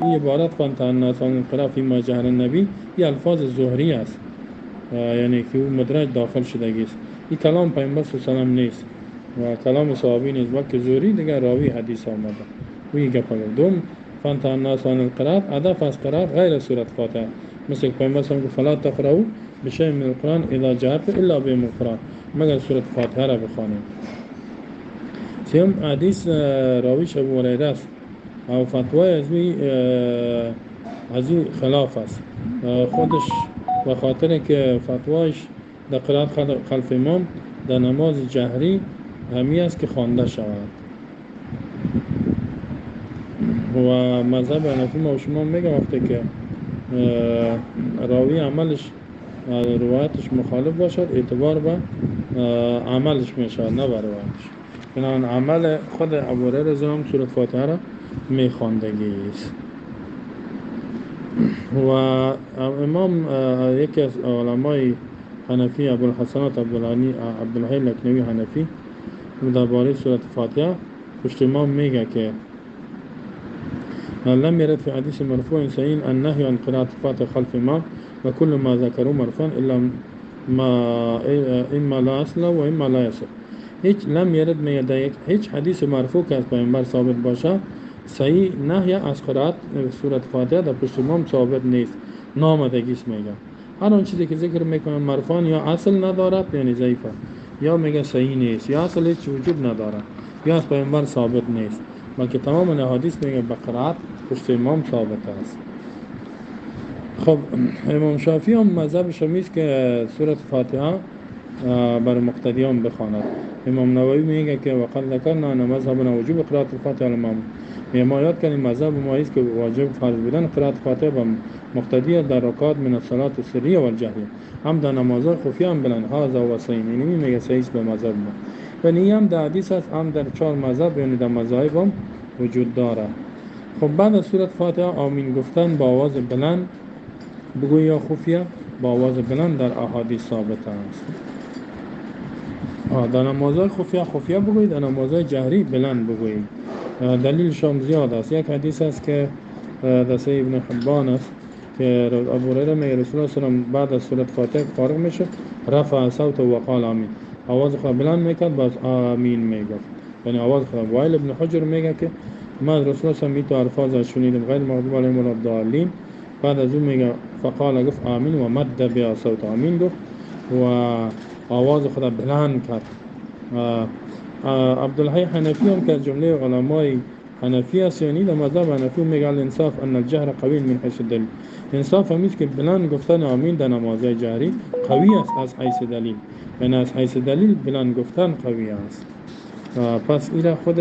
این عبارت فانتهى الناس عن القراءة فيما جهر النبی این الفاظ ظهری است، یعنی که او مدرج داخل شدگی است. این کلام پیامبر صلی الله علیه و سلم نیست و کلام صحابی نیست، بلکه ظهری دیگر راوی حدیث آمده. او این گپ گفت. دوم فانتهى الناس عن القراءة هدف از قرائت غیر سورة فاتحه، مثل پیامبر صلی الله علیه و فلا تقرأوا بشیء من القرآن اذا جهرت الا بام القرآن، مگر سورة فاتحه را بخوانید. سوم حدیث راویش ابو هریره است او فتوای از وی خلاف است. خودش به خاطر که فتوایش در قرائت خلف امام در نماز جهری همی است که خوانده شود و مذهب حنفی ما و شما میگه وقتی که راوی عملش روایتش مخالف باشد اعتبار به عملش میشود نه به روایتش. بنابراین عمل خود ابو هریره رضی الله عنه سورة فاتحه را میخواندگی است. و امام یکی از علمای حنفی ابوالحسنات عبدالحی لکنوی حنفی درباره سورة فاتحه پشت امام میگه که لم يرد في حديث مرفوع صحيح النهي عن قراءة الفاتحة خلف الإمام وكل ما ذكروه مرفوعا إلا ما إما لا أصل و إما لا يصح. هیچ لم يرد میگه هیچ حدیث مرفوع که از پیامبر ثابت باشه صحیح نهی از قرائت سورة فاتحه در پشت امام ثابت نیست، نامدگیست. میگه هر آن چیزی که ذکر میکنه مرفوع یا اصل ندارد یعنی ضعیفه، یا میگه صحیح نیست، یا اصل هیچ وجود ندارد، یا از پیامبر ثابت نیست، بلکه تمام احادیث میگه به قرائت پشت امام ثابت است. خب امام شافعی هم مذهبش همیست که سورة فاتحه بر مقتدیان بخواند. امام نووی میگه که وقد ذکرنا ان مذهبنا وجوب قراءة الفاتحه على المأموم. ما یاد کردیم مذهب ما است که واجب فرض بودن قرائت فاتحه به مقتدی در رکعات من الصلاه السریه و الجهریه، هم در نمازهای خفیه هم بلند. هذا و صحیح، یعنی میگه صحیح به مذهب ما. یعنی هم در حدیث است، هم در چهار مذهب، یعنی در مذاهب هم وجود داره. خب بعد از سورت فاتحه آمین گفتن با آواز بلند بگوی یا خفیه، با آواز بلند در احادیث ثابت است. در نمازهای خفیه خفیه بگویید، در نمازهای جهری بلند بگویید. دلیلش هم زیاد است. یک حدیث است که در صحیح ابن حبان است که ابو هریره میگه رسول الله صلی الله علیه و بعد از سورت فاتحه فارغ میشه، رفع صوت و قال آمین، آواز خود بلند میکرد، باز آمین میگفت، یعنی آواز خود. وائل ابن حجر میگه که من از رسول الله صلی الله علیه و آله الفاظ شنیدم، غیر مغضوب علیهم ولا الضالین. بعد از اون میگه فقال، گفت آمین و مد بها صوت، آمین گفت و آواز خود بلند کرد. عبدالحی حنفی هم که از جمله علمای حنفی است، یعنی در مذهب حنفی میگه الانصاف ان الجهر قوی من حیث الدلیل، انصاف همیست که بلند گفتن آمین در نمازهای جهری قوی است از حیث دلیل، یعنی از حیث دلیل بلند گفتن قوی است. پس ایره خود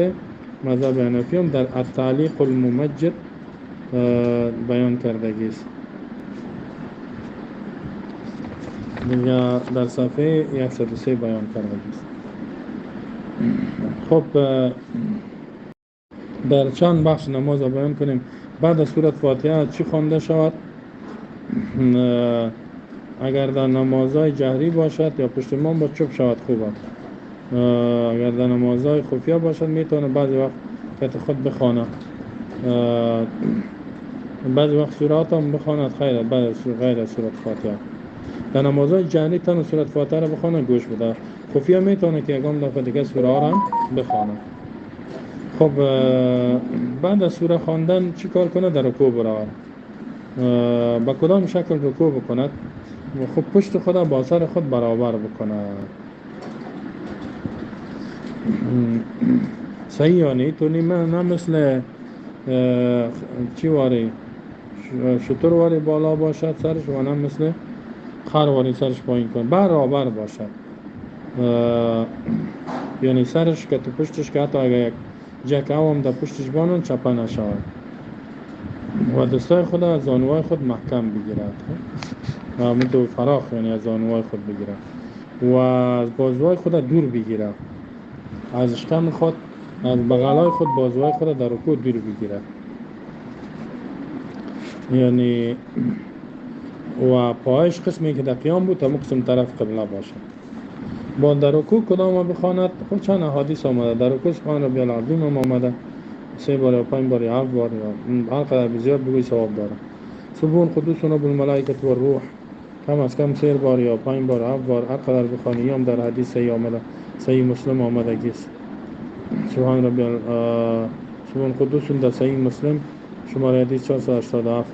مذهب حنفی هم در التعلیق الممجد بیان کردگی است. دیگه در صفحه 103 بیان کردگی است. خب در چند بخش نماز را بیان کنیم. بعد از سورت فاتحه چی خوانده شود؟ اگر در نمازهای جهری باشد یا پشت امام با چوب شود خوب است. اگر در نمازهای خفیه باشد میتونه بعضی وقت کت خود بخوانه، بعضی وقت سورات هم بخواند خیر، بعد از غیر از سورت فاتحه. در نمازهای جهری تنها سورت فاتحه را بخوانه گوش بده، خفیه میتونه که یکم دفعه دیگه سوره ها را بخوانه. خب بعد از سوره خواندن چی کار کنه؟ در رکوع برود. با کدام شکل رکوع بکند؟ خب پشت خود با سر خود برابر بکند. صحیح، یعنی تو نه مثل چی واری شتر واری بالا باشد سرش و نه مثل خر واری سرش پایین کن، برابر باشد. یعنی سرش که تو پشتش که حتی اگر یک جک هم در پشتش بانون چپه نشود و دستای خود از زانوهای خود محکم بگیرد، تو فراخ یعنی از زانوهای خود بگیرد و از بازوهای خود دور بگیرد، از شکم خود، از بغلای خود بازوهای خود در رکوع دور بگیرد، یعنی و پایش قسمی که در قیام بود تا قسم طرف قبله باشد. با در رکوع کدام بخواند؟ خب چند احادیث آمده در رکوع سبحان ربی العظیم هم آمده، 3 بار یا 5 بار یا 7 بار یا هر قدر زیاد بگوی ثواب داره. سبحان قدوس رب الملائکه و الروح کم از کم 3 بار یا 5 بار 7 بار هر قدر بخوانی، هم در حدیث صحیح آمده، صحیح مسلم آمده گیست. سبحان ربی سبحان قدوس در صحیح مسلم شماره حدیث 487.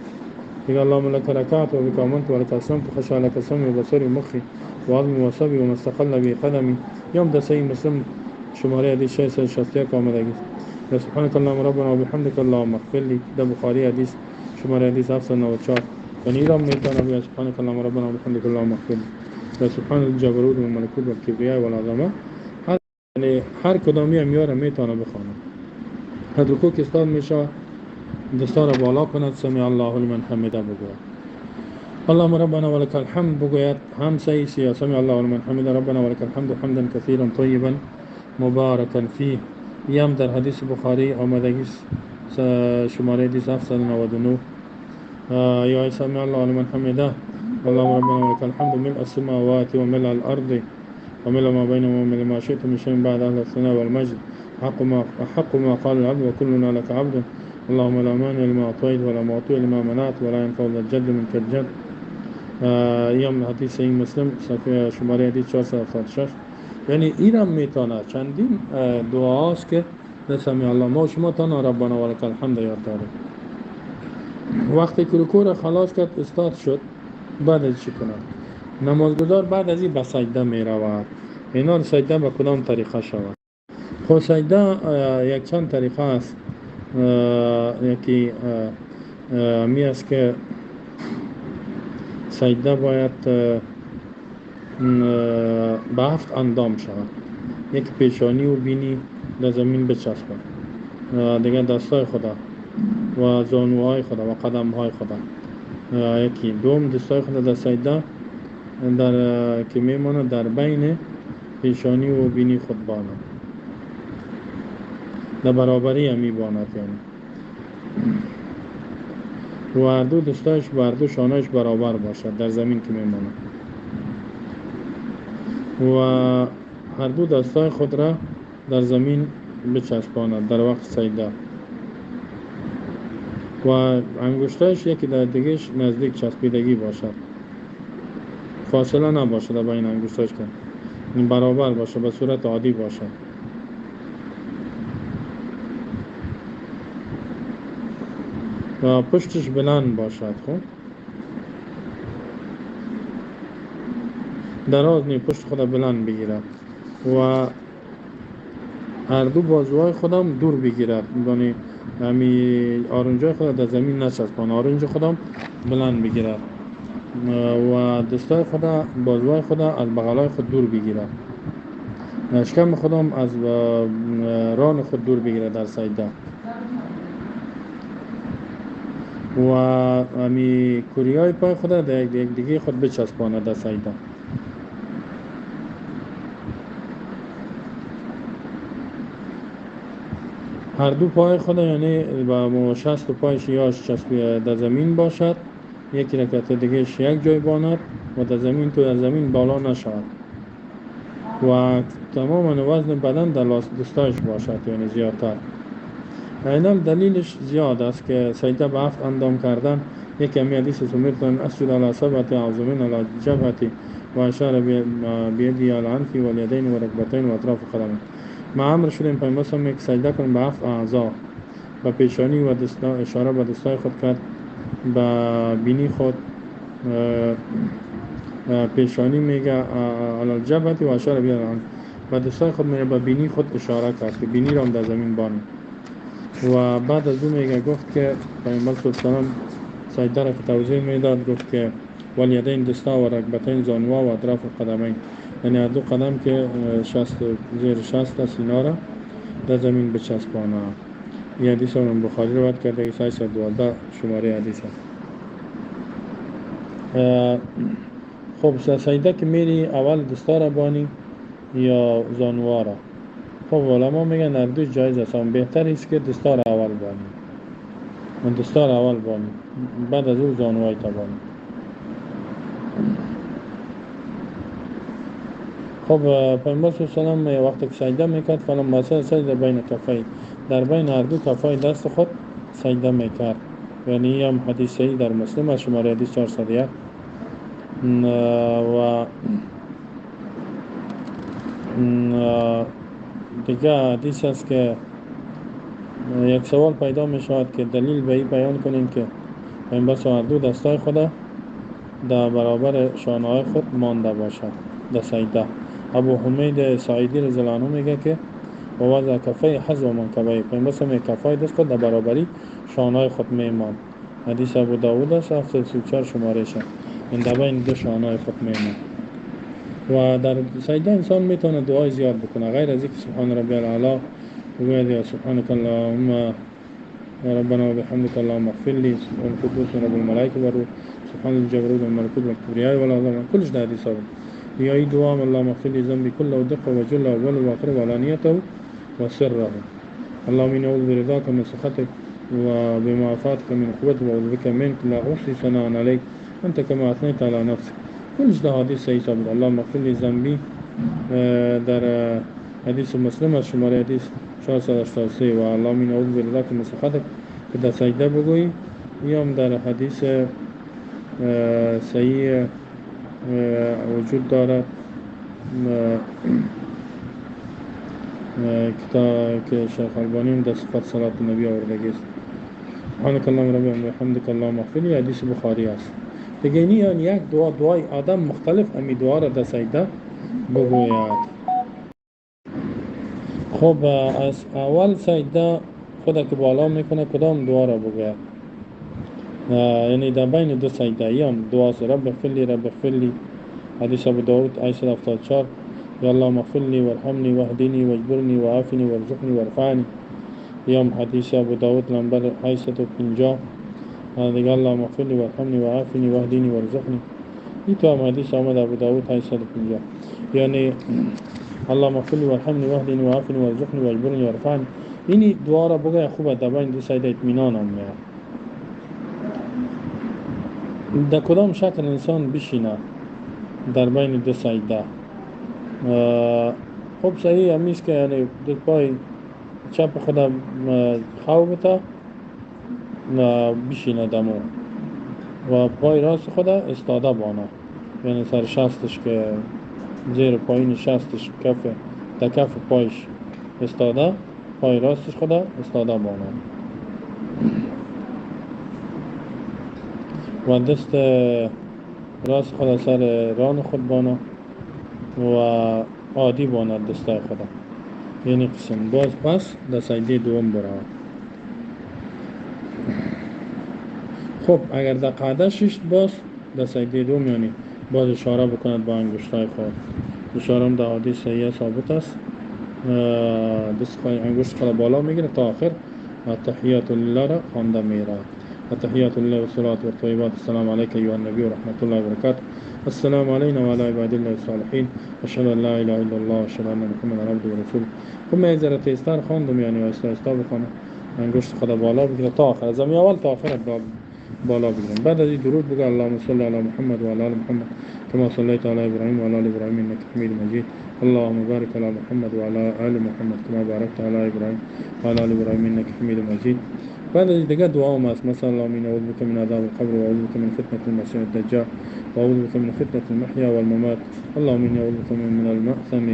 دیگه اللهم لك ركعت وبك آمنت ولك اسلمت خشع لك سمعي وبصري ومخي وعظمي وعصبي وما استقل به قدمي، يوم در صحیح مسلم شماره حدیث 661 آمده گیست. سبحانك اللهم ربنا وبحمدك اللهم اغفر لي، در بخاری حدیث شماره حدیث 794. یعنی ایران میتونه بگه سبحانك اللهم ربنا وبحمدك اللهم اغفر لي. سبحان الجبروت والملکوت والکبریاء والعظمه، یعنی هر کدامی هم یاره میتونه بخونه. هر رکوع که استاد میشه دستار بالا کند، سمع الله لمن حمده بگوید، اللهم ربنا ولك الحمد بگوید، هم صحیح یا سمع الله لمن حمده ربنا ولك الحمد حمدا كثيرا طيبا مباركا فيه. یم در حدیث بخاری آمدگی شماره حدیث 799. یا سمع الله لمن حمده اللهم ربنا ولك الحمد ملء السماوات وملء الارض وملء ما بينهما وملء ما شئت من شيء بعد اهل الثناء والمجد حق ما قال العبد وكلنا لك عبد اللهم لا مانع لما اعطيت ولا معطي لما منعت ولا ينفع ذا الجد منك الجد. یم حدیث صحیح مسلم صفحه شماره حدیث 476. یعنی ایران میتونه چندین دعاست که سمع الله ما شما تنها ربنا ولک الحمد یاد داریم. وقتی که رکوع را خلاص کرد استاد شد، بعد از چی کند؟ نمازگزار بعد از این به سجده می رود. اینا سجده به کدام طریقه شود؟ خب سجده یک چند طریقه است. یکی می است که سجده باید به 7 اندام شود. یک پیشانی و بینی در زمین بچسبد، دیگه دستای خدا و زانوهای خدا و قدمهای خدا. یکی دوم دستای خدا در سجده در که میمانه در بین پیشانی و بینی خود باند، در برابری همی باند یعنی، و هر دو دستایش و هر دو شانهش برابر باشد در زمین که میماند، و هر دو دستای خود را در زمین بچسباند در وقت سجده، و انگشتایش یکی در دیگهش نزدیک چسبیدگی باشد، فاصله نباشد بین انگشتاش که برابر باشه، به صورت عادی باشد. و پشتش بلند باشد، خب دراز نی، پشت خود بلند بگیرد و هر دو بازوهای خودم دور بگیرد، یعنی همی آرنجای خود در زمین نچسبان، آرنج خودم بلند بگیرد و دستای خود بازوهای خود از بغلای خود دور بگیرد، شکم خودم از ران خود دور بگیرد در سجده، و همی کوریای پای خود در یک دیگه خود بچسباند در سجده. هر دو پای خود یعنی با شست و پایش یاش چسبی در زمین باشد، یکی رکعت دیگهش یک جای باند و در زمین تو در زمین بالا نشود، و تمام وزن بدن در دستایش باشد یعنی زیادتر. اینم دلیلش زیاد است که سجده به 7 اندام کردن. یکی همی حدیث است، امرت ان اسجد علی سبعة اعظم علی جبهتی و اشار بیدی علی انفی و الیدین و رکبتین و اطراف قدمین. ما امر شدیم پیامبر صلی الله علیه و سلم که سجده کنیم به 7 اعضا، به پیشانی و دستا اشاره به دستای خود کرد، به بینی خود، پیشانی میگه علی الجبهة و اشاره بیدی، به دستای خود میگه به بینی خود اشاره کرد که بینی را هم در زمین بانه. و بعد از اون میگه گفت که پیامبر صلی الله علیه و سلم سجده را که توضیح میداد گفت که والیدین دستا و رکبتین زانوا و اطراف قدمین، یعنی هر دو قدم که شست زیر شست است اینا را در زمین بچسبانه. این حدیث هم بخاری روایت کرده که 612 شماره حدیث است. خب سجده که میری اول دستا را بانی یا زانوا را؟ خب علما میگن هر دو جایز است، اما بهتر است که دستا را اول بانی، دستا را اول بانی بعد از او زانوای تا بانی. خب پیامبر صلی الله علیه و سلم وقتی که سجده میکرد فلما سجد بین کفی، در بین هر دو کفای دست خود سجده میکرد، یعنی هم حدیث صحیح در مسلم از شماره حدیث 401. و دیگه حدیث است که یک سوال پیدا می شود که دلیل به این بیان کنیم که پیامبر صلی الله علیه و دو دستای خود در برابر شانه‌های خود مانده باشد در سجده. ابو حمید سعیدی رضی الله عنه میگه که و وضع کفه حذو منکبه، پیامبر صلی الله علیه و کفای دست خود در برابری شانه‌های خود میماند. حدیث ابو داود است 734 شماره شد. این در بین دو شانه‌های خود میماند. و در سجده انسان میتونه دعای زیاد بکنه غیر از اینکه سبحان ربی الاعلی بگوید یا سبحانك اللهم ربنا وبحمدك اللهم اغفر لي، سبحان القدوس رب الملائکه والروح، سبحان الجبروت والملكوت والكبرياء والعظمه، كلش در حدیث آورد. یا ای دعا اللهم اغفر لي ذنبي كله ودقه وجله واوله واخره وعلانيته وسره، اللهم اني اعوذ برضاك من سخطك وبمعافاتك من عقوبتك واعوذ بك منك لا احصي ثناء عليك انت كما اثنيت على نفسك. كلش در حدیث صحیح ثابت. اللهم اغفر لي ذنبي در حدیث مسلم از شماره حدیث 483 و اللهم اني اعوذ برضاك من سخطك که در سجده بگویی، یا هم در حدیث صحیح وجود دارد که شیخ البانی هم در صفت صلات النبی آوردگی است. سبحانك اللهم ربنا وبحمدك اللهم اغفر لي، حدیث بخاری است. دیگه اینی یعنی یک دعا، دعای آدم مختلف امی دعا را در سجده بگوید. خب از اول سجده خود که بالا میکنه کدام دعا را بگوید؟ یعنی در بین دو سجده ای هم دعا است، رب اغفر لی رب اغفر لی، حدیث ابو داود 874، یا اللهم اغفر لی وارحمنی واهدنی واجبرنی وعافنی وارزقنی وارفعنی. یا حدیث ابو داود نمبر 850. دیگه اللهم اغفر لی وارحمنی وعافنی واهدینی وارزقنی. این تو هم حدیث آمد ابو داود 850. یعنی اللهم اغفر لی وارحمنی واهدینی وعافنی وارزقنی واجبرنی وارفعنی. اینی دعا را بگه خوبه، در بین دو سجده اطمینان هم میاد. در کدام شکل انسان بشینه در بین دو سجده؟ خب صحیح همیست که یعنی دو پای چپ خود خو بته بشینه دمو و پای راست خود استاده بانه، یعنی سر شستش که زیر پایین شستش کف در کف پایش استاده، پای راستش خود استاده بانه و دست راست خود سر ران خود بانه و عادی بانه دستای خود. یعنی قسم باز پس در سجده دوم برود. خب اگر در قعده ششت باز در سجده دوم، یعنی باز اشاره بکند با انگشتای خود. اشاره هم در حدیث صحیح ثابت است. دست انگشت خود بالا میگیره تا آخر التحیات لله را خوانده میره. التحیات لله والصلاة والطیبات. السلام علیک ایها النبی و رحمت الله و برکاته. السلام علینا و علی عباد الله الصالحین. اشهد ان لا اله الا الله و اشهد ان محمدا عبده و رسوله. خب من ذره تیزتر خواندم، یعنی آهسته آهسته بخوانم، انگشت خود بالا بگیره تا آخر، از اول تا آخر بالا بگیرم. بعد از این درود بگه اللهم صل علی محمد و علی آل محمد کما صلیت علی ابراهیم و علی آل ابراهیم انک حمید مجید. اللهم بارک علی محمد و علی آل محمد کما بارکت علی ابراهیم و علی آل ابراهیم انک حمید مجید. بعد از دیگه دعا هم است، مثلا اللهم انی اعوذ بک من عذاب القبر و اعوذ بک من فتنة المسیح الدجال و اعوذ بک من فتنة المحیا والممات. اللهم انی اعوذ بک من المأثم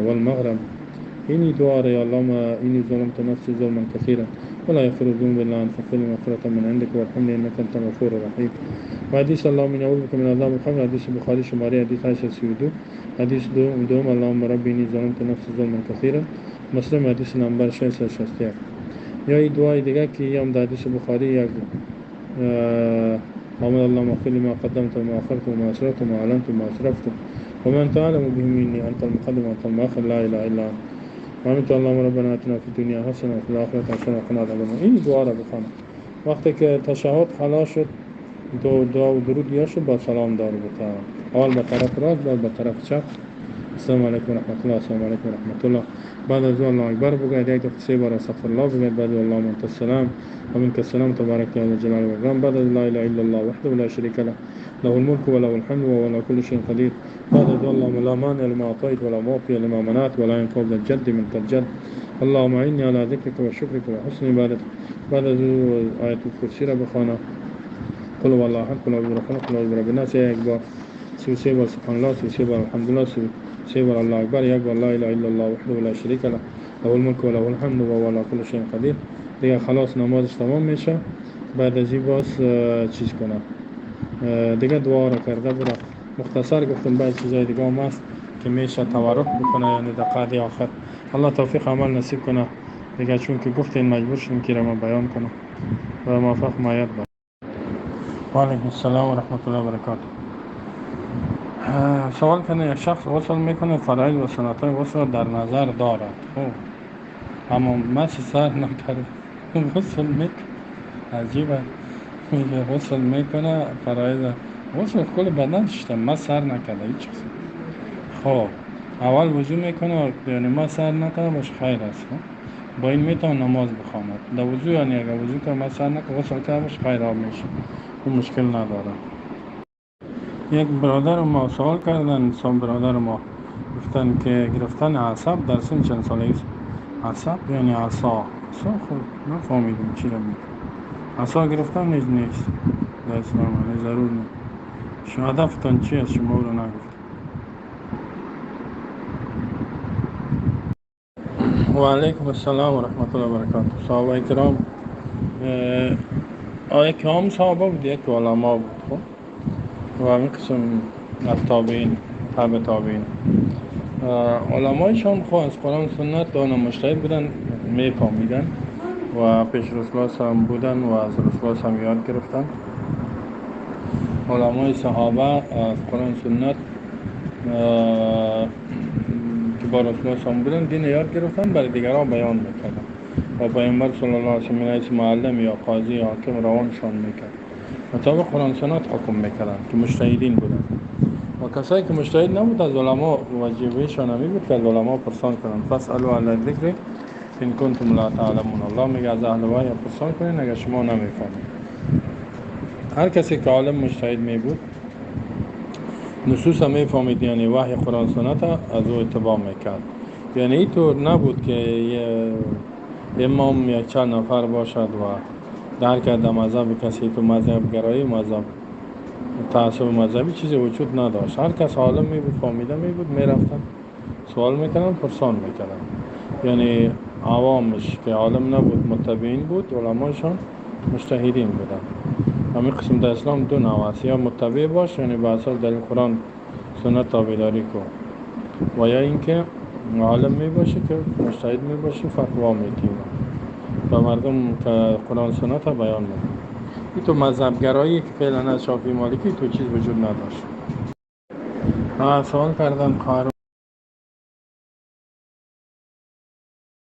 والمغرم. اینی دعا را اللهم اینی ظلمت نفسی ظلما کثیرا ولا یغفر الذنوب الا انت فاغفر لي مغفرة من عندك وارحمني انك انت الغفور الرحیم. و حدیث اللهم انی اعوذ بک من عذاب القبر، حدیث بخاری شماره حدیث 832. حدیث دوم اللهم ربی اینی ظلمت نفسی ظلما کثیرا، مسلم حدیث نمبر 661. یا این دعای دیگه که هم در حدیث بخاری یک آمد اللهم اغفر لي ما قدمت وما اخرت وما اسررت وما اعلنت وما اسرفت وما انت اعلم به مني انت المقدم وانت المؤخر لا اله الا انت. وامنت اللهم ربنا اتنا في الدنيا حسنه وفي الاخره حسنه وقنا عذاب النار. این دعا را بخوانم وقتی که تشهد خلاص شد، دعا و درود یا شد، با سلام دار بتا، اول به طرف راست بعد به طرف چپ. السلام علیکم و رحمت الله، السلام علیکم و رحمت الله. بعد از الله اکبر بگوید، یک دفعه سه بار استغفر الله بگوید. بعد اللهم انت السلام و منک السلام تبارک یا جلال و اکرام. بعد از لا اله الا الله وحده لا شریک له له الملك وله الحمد وهو على كل شيء قدير. بعد از اللهم لا مانع لما اعطيت ولا معطي لما منعت ولا ينفع ذا الجد منك الجد. اللهم اعني على ذكرك وشكرك وحسن عبادتك. بعد از آیت الکرسی را بخوانم، قل هو الله احد، قل اعوذ برب الفلق، قل اعوذ برب الناس، یک بار، 33 بار سبحان الله، 33 بار الحمدلله، 33 بار الله اکبر، یک بار لا اله الا الله وحده لا شریک له له الملك وله الحمد وهو على كل شيء قدیر. دیگه خلاص نمازش تمام میشه. بعد از این باز چیز کنه دیگه دعا را کرده برا. مختصر گفتم، بعد چیزای دیگه هم هست که میشه تورک بکنه، یعنی در قعده آخر. الله توفیق عمل نصیب کنه. دیگه چون که گفتین مجبور شدم که را من بیان کنم و موفق معید باش. و علیکم السلام و رحمت الله و برکاته. سوال کنه یک شخص غسل میکنه، فرایض و سنت‌های غسل در نظر دارد، خب اما مس سر نکرده غسل میکنه. عجیبه، میگه غسل میکنه فرایض غسل کل بدن شده، مس سر نکرده هیچ چیز. خب اول وضو میکنه، یعنی مس سر نکنه باش خیر است، با این میتونه نماز بخواند. در وضو یعنی اگر وضو کنه مس سر نکنه غسل کرده باش خیر آب میشه، اون مشکل نداره. یک برادر ما سوال کردن، برادر ما گفتن که گرفتن عصب در سن چند سالگی است؟ عصب یعنی عصا، عصا خب نفهمیدم چی را میگه. عصا گرفتن نیز نیست در اسلام، یعنی ضرور نیست. شما هدفتان چی است؟ شما او را نگفت. و علیکم السلام و رحمت الله و برکاته. صحابه کرام آیا که هم صحابه بود، یک علما بود، خب و همین قسم از تابعین، تابع تابعین، علمایشان خب از قرآن سنت دانا مجتهد بودن، میفهمیدن و پیش رسول الله هم بودن و از رسول الله هم یاد گرفتن. علمای صحابه از قرآن سنت که با رسول الله هم بودن دین یاد گرفتن، برای دیگران بیان میکردن. و پیامبر صلی الله علیه و سلم معلم یا قاضی یا حاکم روانشان میکرد، مطابق قرآن سنت حکم میکردن که مجتهدین بودن. و کسایی که مجتهد نبود از علما وجیبهشان همی بود که از علما پرسان کنند. فاسألوا اهل الذکر ان کنتم لا تعلمون. الله میگه از اهل وحی پرسان کنین اگر شما نمیفهمید. هر کسی که عالم مجتهد می بود، نصوص میفهمید، یعنی وحی قرآن سنت از او اتباع میکرد. یعنی اینطور نبود که یه امام یا چند نفر باشد و در کرده مذهب کسی، تو مذهب گرایی، مذهب تعصب مذهبی چیزی وجود نداشت. هر کس عالم می بود، فهمیده می بود، میرفتن سوال میکردن، پرسان میکردن. یعنی عوامش که عالم نبود متبعین بود، علماشان مجتهدین بودن. همین قسم در اسلام دو نوع است: یا متبع باش، یعنی به اساس دلیل قرآن سنت تابعداری کن، و یا اینکه عالم می باشی که مجتهد می باشی، فتوا میتی و مردم که قرآن سنت بیان میکنی. این تو مذهب گرایی که فعلا از شافعی مالکی تو چیز وجود نداشت. سوال کردن خواهر.